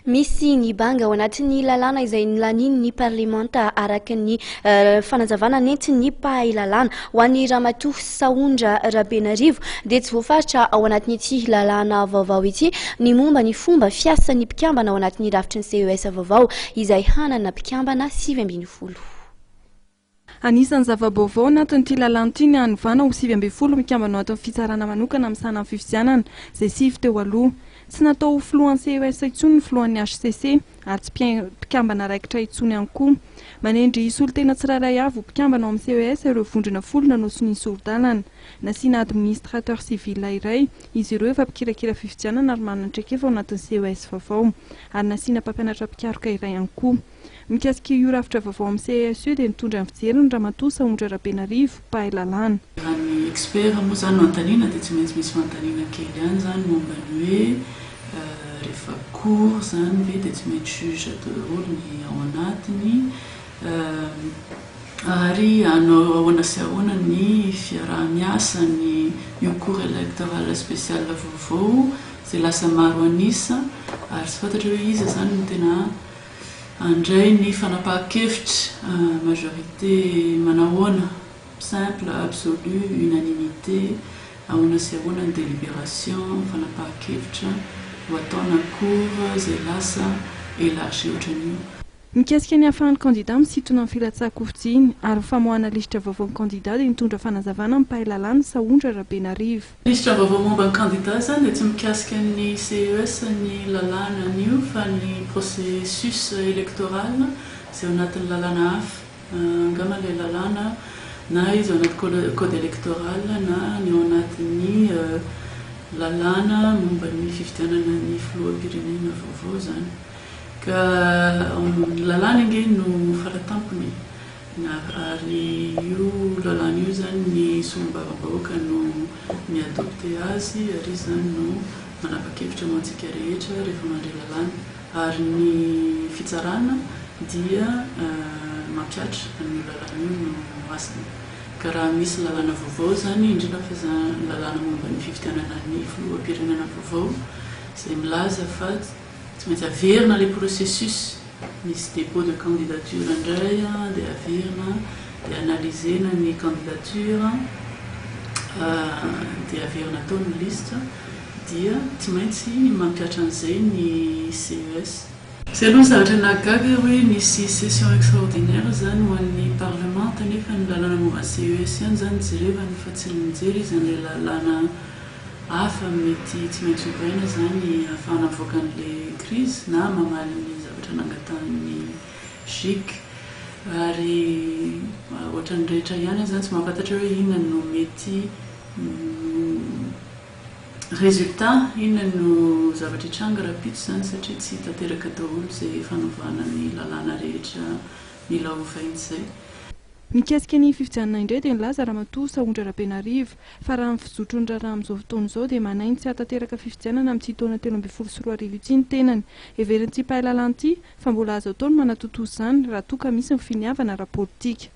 Misy ny banga ao anatin'ny lalàna izay nolanian'ny parlemanta araka ny fanazavana nentin'ny mpahay lalàna. Ho an'i Ramatoa Sahondra Rabenarivo dia tsy voafaritra ao anatin'ity lalàna vaovao ity ny momba ny fomba fiasan'ny mpikambana ao anatin'ny rafitry ny CES vaovao izay hanana mpikambana 19. Anisan'ny zava-baovao anatin'ity lalàna ity ny hanovana ho 19 mikambana ao anatin'ny fitsarana manokana misahana ny fifidianana, izay sivy teo aloha. Tsy natao ho filohan'ny CES intsony ny filohan'ny hcc ary tsy mpikambana raikitra intsony ihany koa. Manendry solontena tsirairay avy ho mpikambana ao amin'ny CES ireo vondrona folo nanao sonia ny sori-dalana. Nasiana administrateur civil iray, izy ireo efa mpikirakira fifidianana ary manana traikefa ao anatin'ny CES vaovao. Ary nasiana mpampianatra mpikaroka iray ihany koa. Mikasika io rafitra vaovao amin'ny CES io dia nitondra ny fijeriny Ramatoa Sahondra Rabenarivo, mpahay lalàna. Raha ny expert moa izany no anontaniana dia tsy maintsy misy fanontaniana kely ihany izany momba ny hoe rehefa cours izany ve dia tsy maintsy juge daholo ny ao anatiny ary hanao ahoana sy ahoana ny fiaraha-miasan'ny io cours électoral spécial vaovao izay lasa maro an'isa ary tsy fantatra hoe iza izany no tena Handray ny fanapahan-kevitra, majorité manahoana, simple, absolu, unanimité, ahoana sy ahoana ny délibération, fanapahan-kevitra ho ataona cour izay lasa élargi ohatran'io. Mikasika ny hahafahan'ny kandida misintona ny filatsahan-kofidiny ary ny famoahana lisitra vaovaon'ny kandida dia nitondra fanazavana ny mpahay lalàna Sahondra Rabenarivo. Lisitra vaovao momba ny kandida izany dia tsy mikasika ny CES ny lalàna anio fa ny processus électoral izay ao anatin'ny lalàna hafa, angamba ilay lalàna na izy ao anaty code électoral na ny ao anatin'ny lalàna momba ny fifidianana ny filoham-pirenena vaovao izany. Ka ny lalàna ange no faratampony e. Ary io lalàna io izany ny solombavambahoaka no mi-adopter azy ary izy izany no manapa-kevitra ho antsika rehetra rehefa mandray lalàna. Ary ny fitsarana dia mampihatra an'io lalàna io no asany. Ka raha misy lalàna vaovao izany, indrindra fa izany lalàna momba ny fifidianana ny filoham-pirenena vaovao izay milaza fa tsy maintsy averina ilay processus. Misy dépôt de candidature indray dia averina dia analyser-na ny candidature dia averina atao ny liste dia tsy maintsy mampihatra an'izay ny CES. Izay aloha ny zavatra nahagaga hoe nisy session extraordinaire izany ho an'ny parlemanta nefa ny lalàna momba ny CES ihany izany jerevany fa tsy nijery izy an'ilay lalàna hafa mety tsy maintsy ovaina izany ahafahana mivoaka an'ilay crise na mamaly ny zavatra nangatahan'ny gic ary ohatran'ny rehetra ihany aho izany tsy mahafantatra hoe inona no mety résultat, inona no zavatra hitranga rahampitso izany satria tsy tanteraka daholo izay fanovana ny lalàna rehetra mila ovaina izay. Mikasika ny fifidianana indray dia nilaza Ramatoa Sahondra Rabenarivo fa raha ny fizotry ny raharaha amin'izao fotoana izao dia manahy ny tsy hahatanteraka fifidianana amin'ity taona 2013 ity ny tenany. Heverin'ity mpahay lalàna ity fa mbola azo atao ny manatontosa izany raha toa ka misy ny finiavana ara-politika.